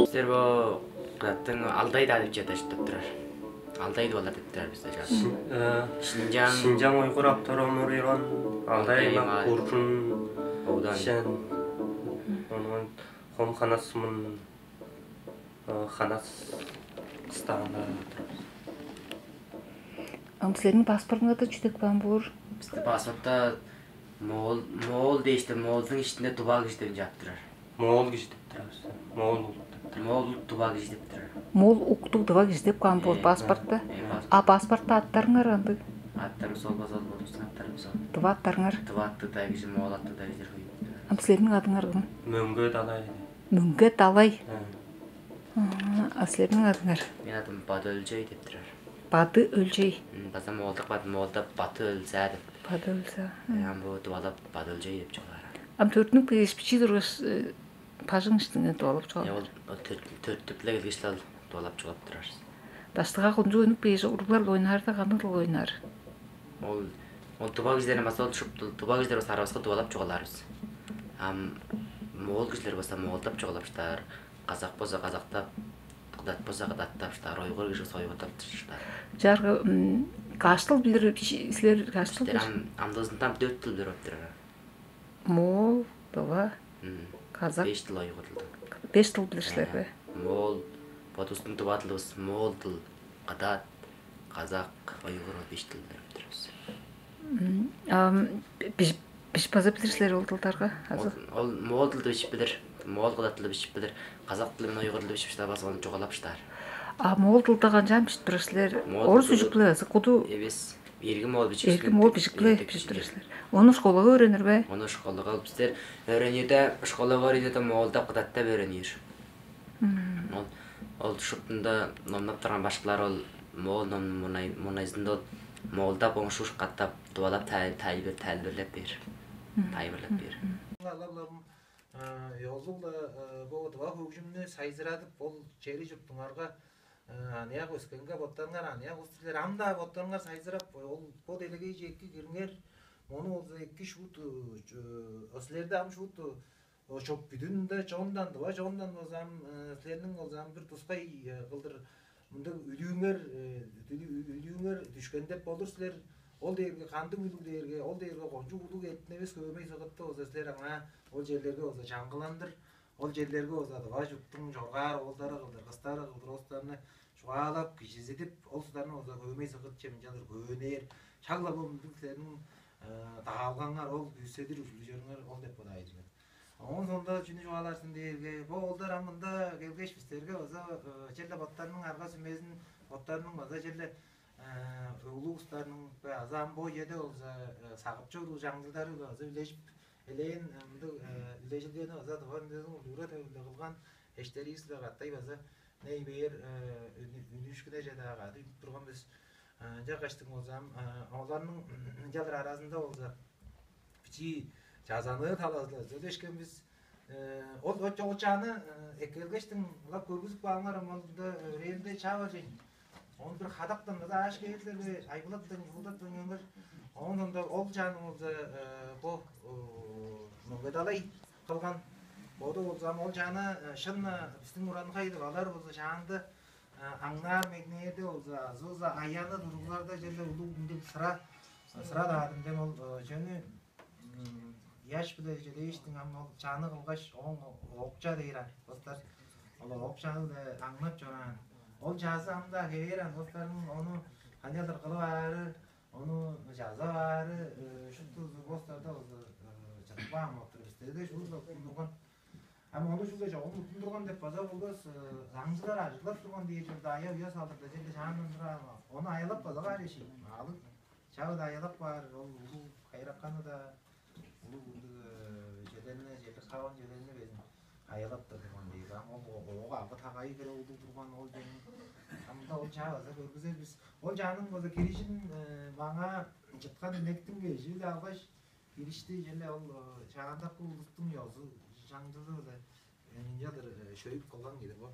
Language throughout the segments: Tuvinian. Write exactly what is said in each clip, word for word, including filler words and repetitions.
Силер бо кыдаттың Алтай-даа деп чыгдажып турар. Алтай деп алар деп турар бисте чаап. Шин-, э, Шинчаң. Шинчаң Уйгур автономный район, Алтай Алтай аймак, аймак. Куржун, Одан. Шен, онон Хом Ханас мун, э, Ханас кыстаанда. Ам силерниң паспортуңарда чүдек баан боор? Бисте паспортта Моол, Моол дээште, Моолдуң иштинде Тува кижи деп чаап турар. Моол кижи деп турар бис. Моол улуг деп турар. Моол улуг Тува кижи деп турар. Моол уктуг Тува кижи деп каан боор. Э, паспортта. Э, паспорт. А паспортта аттарыңар кандыг? Аттарыбыс ол база ол болуп, аттарыбыс ол. Тыва аттарыңар? Тыва атты-даа кижи, Моол атты-даа кижи хөй. Ам силерниң адыңар кым? Мөңге Далай. Мөңге Далай. Э. А, а силерниң адыңар? Мен адым Бады Өлчей деп турар. Бады Өлчей. М, база Моолдук Бады, Моолда Баты Өлза деп. Бады Өлза. Э, ам бо тывалап Бады Өлчей деп чугаалаар. Ам төрүттүнүп кээш, бичии тургаш, э, бажың иштинге тывалап чугаалаар. Э, ол, ол төрүттүп-ле келгеш-ле ол тывалап чугаалап турар. Даштыга кончуг үнүп кээш, уруглар-ла ойнаар-даа, кандыг-ла ойнаар? Ол, ол тыва кижилерни база ол шупту, тыва кижилер база аравыска тывалап чугаалаар бис. Ам моол кижилер база моолдап чугаалап шыдаар, казак болза казактап, кыдат болза кыдаттап шыдаар, уйгур кижи болза уйгурдап шыдаар. Чаргы, м, каш дыл билир, силер каш дыл билир? Ам, амдыызында ам дөрт дыл билир болуп турар. Моол, тыва, казак. Беш дыл, уйгур дыл. Беш дыл билир силер бе? Моол, бодувустуң тыва дылывыс, моол дыл, кыдат, казак, уйгур, ол беш дыл билип турар бис. Ам биш, биш база билир силер ол дылдарга? Азы? Ол, ол моол дылды бижип билир, моол кыдат дылды бижип билир, казак дылы мен уйгур дылды бижип шыдавас, ону чугаалап шыдаар. А моол дылда канчаан бижип турар силер? Моол дылды. Орус үжүк-биле азы куду? Эвес. Эргим ол бижик. Эргим ол бижик-биле бижип турар силер. Ону школага өөренир бе? Ону школага ол бистер өөрениде, школа бар ийде да моолдап, кыдаттап өөренир. Ол, ол шуптунда номнап турган башкылар ол моол ном мурнай-, мурнайзында ол моолдап, оңшуш катап, тывалап, тайылбыр, тайылбырлап бээр. Тайылбырлап бээр. Аларлам ёзугла бо дыва хөгжүмнү сайзырадып, ол чери чурттуңарга аныяк өскенге боттарыңар аныяк улус силер, ам-даа боттарыңар сайзырап, ол бо делегейже эки кириңер. Мону болза эки шуут, силерде ам шуут чок бүдүн-даа чондан, дыва чондан болза ам, силерниң болза ам бир тускай кылдыр мындыг үлүүңер, үлүүңер дүшкен деп болур силер. Ол дээрге кандыг үлүг дээрге, ол дээрге кончуг улуг эртинивис, хөөмей сыгытты болза силер аңаа ол черлерге болза чаңгыландыр. Ол черлерге болза тыва чурттуң чоргаар оолдары кылдыр, кыстары кылдыр, ол улустарны чугаалап, кижизидип, ол улустарны болза хөөмей сыгыт чемчалыр хөөнээр. Шак-ла бо мындыг силерниң даалгаңар, ол күүседир ужурлуг чорууңар ол деп бодаар-дыр мен. Оон соонда чүнү чугаалаар сен дээрге, бо оолдар ам мында келгеш, бистерге база черле боттарының арга-сүмезин, боттарының база черле улуг улустарның бе, азы ам бо үеде болза сагып чоруур чаңчылдары-биле база үлежип, элээн мындыг үлежилгени база Тыва үндезин культура төвүнде кылган эштеривис-биле катай база ней бээр үнүүшкүнеже-даа кады үнүп турган бис. Ынчангаштың болза ам оларның ынчалыр аразында болза бичии чазаныы талазы-ла сөйлешкен бис. Ол, ол чогучааны эккелгештиң ылап көргүзүп каалыңар, ам ол мында өрээлинде чаа бар чейн. Оон бир кадактан база ааш кээрлер бе, айбылаттан, чугулдаттан көңер. Оон ында ол чааны болза бо Мөңгедалай кылган. Боду болза ам ол чааны шын бистиң уранхай деп алар болза, чаанды аңнаар мегнээрде болза, азы болза аяны туругларда черле улуг мындыг сыра, сыра даадым дем ол чөңү ыяш-биле чедээштиң ам ол чааны кылгаш, ооң оокча дээр ан бостар. Ол оокчаны-биле аңнап чораан. Ол чазы ам-даа хевээр ан бостарның ону канчалдыр кылып аары, ону чазап аары шупту бостарда чыдып каан болуп тур. Бистерде шуут-ла уттундурган. Ам ону шуут-ла чогум уттундурган деп база болбас, аңчылар ажыглап турган дээр чорда, ая-уя салдырда черле чаандан тура, ону аялап база каар эши. Аалыг чавыда аялап каар, ол улуг кайракканы-даа, улуг ындыг чеделни, черлик хаван чеделни безин. аялап турган дээр. Ам ол оога алгы тагайы кире улуг турган ол дем. Амда ол чаа база көргүзер бис. Ол чааның база кирижин маңаа чыткан инектиң кежи-биле алгаш киришти, черле ол чаандакы улустуң ёзу чаңчылы-биле ынчалдыр шөйүп кылган киди бо.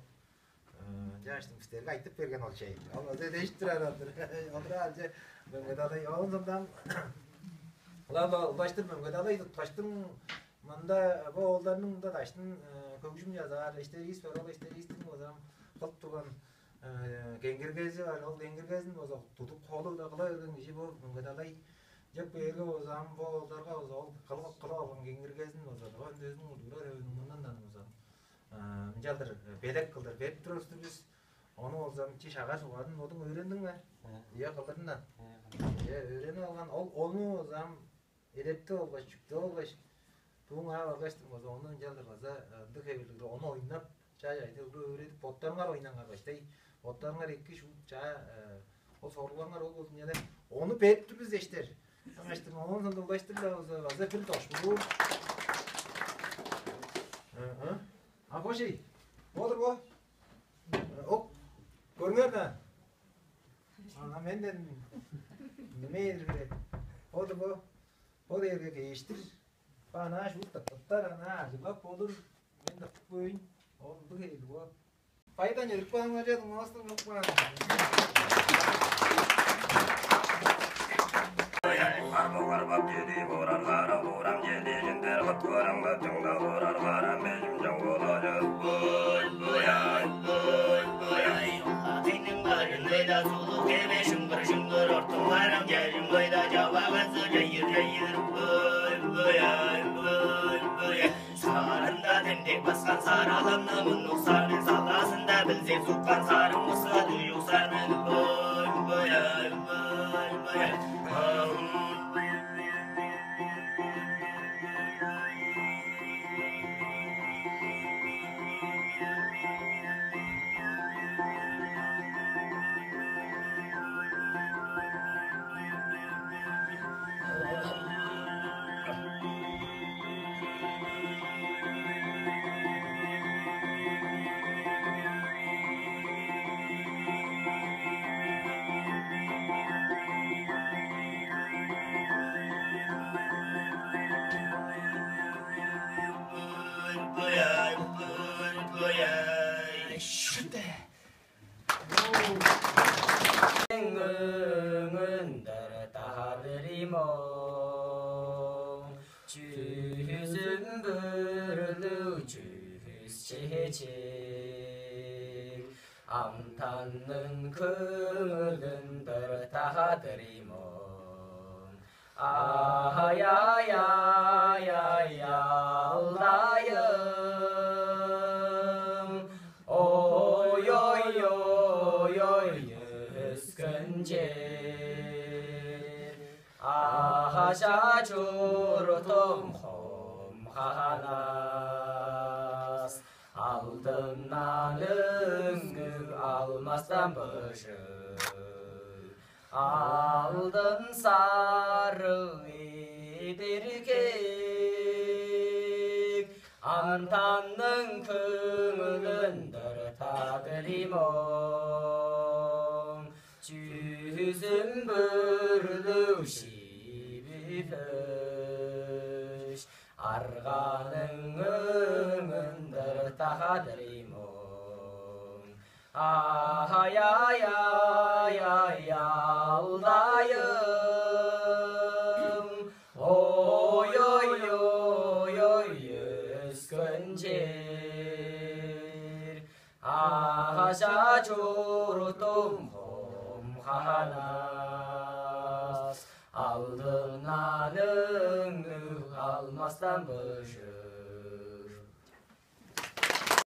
Ынчааштың бистерге айтып берген ол чей. Ол озе дээш турар отур. Отура алче мөңгедалай оон сондам улаштыр мөңгедалай туткаштың мында бо оолдарның мында даштын көгүжүм чазаар эштериис бар. Ол эштериистиң базам кылып турган кеңгиргези бар. Ол кеңгиргезин база тудуп холу-биле кыла берген кижи бо мөңгедалай. Жеп бээрге базам бо оолдарга база ол кылып кылып алган кеңгиргезин база тыва үндезиниң удуурар өөнүң мындан база мынчалдыр белек кылдыр берип турар-дыр бис. Ону болза чи шагаар сугарын бодуң өөрендиң бе? Ийе, кылдырындан. Ийе, өөренип алган. Ол ону болза элепти болгаш, чүктү болгаш, дууң аа баргаштың болза, ону ынчалдыр база ындыг хевирлиг ону ойнап, чаа чайды өөредип, боттарыңар ойнаңар баштай. Боттарыңар эки шуут чаа ол соругларыңар ол болзун чаде. Ону берип тур бис эштер. Аңаштың оон сондуглаштыр-ла база база бир дошпулуур. А хоший, бодур бо. Ок, көрүңер да. Ана менден неме эдир бирет. Бодур бо. Бо дээрге кештир. Ба анаа шуут тыптар, анаа ажыглап болур. Мен тыптып көйүн. Ол ындыг ээл бо. Пайдан эрик баан ажа дыңнавастан кылып каан. Арбалар бак кеди борар хара борам кеди жиндер кыт көрем кытыңда борар хара межим жок болажы. Ой, ой, ай, ой, ой, ай. Атының барын ойда сулук кеме шыңгыр шыңгыр ортуңарам жайым ойда жабагасы жайыр жайыр. Ой, ой, ай, ой, ой, ай. Саарында демдек баскан сараламны муннук сарның салгазында билзе суккан сарың уска дуюк сарның. Ой, ой, ай, ой, ой, ай. Шүте. Өңүндүр тадырым оң, чүзүм бүрлүг чүс чечек, амтанның көңүлүндүр тадырым оң. Ай-яй-яй-яй, алдайым, ой-ой-ой, ой, өскен чер, ажа-чуртум хом-ханас, алдындан өңнүг алмастан быжыг. Алдын сарыг идиргек, амтанның көңүлүндүр тадырым оң, чүзүм бүрлүг шиби-хөш, арганың өңүндүр тадырым оң. Ай-яй-яй-яй, алдайым, ой-ой-ой-ой, өскен чер, ажа-чуртум хом-ханас, алдындан өңнүг алмастан быжыг.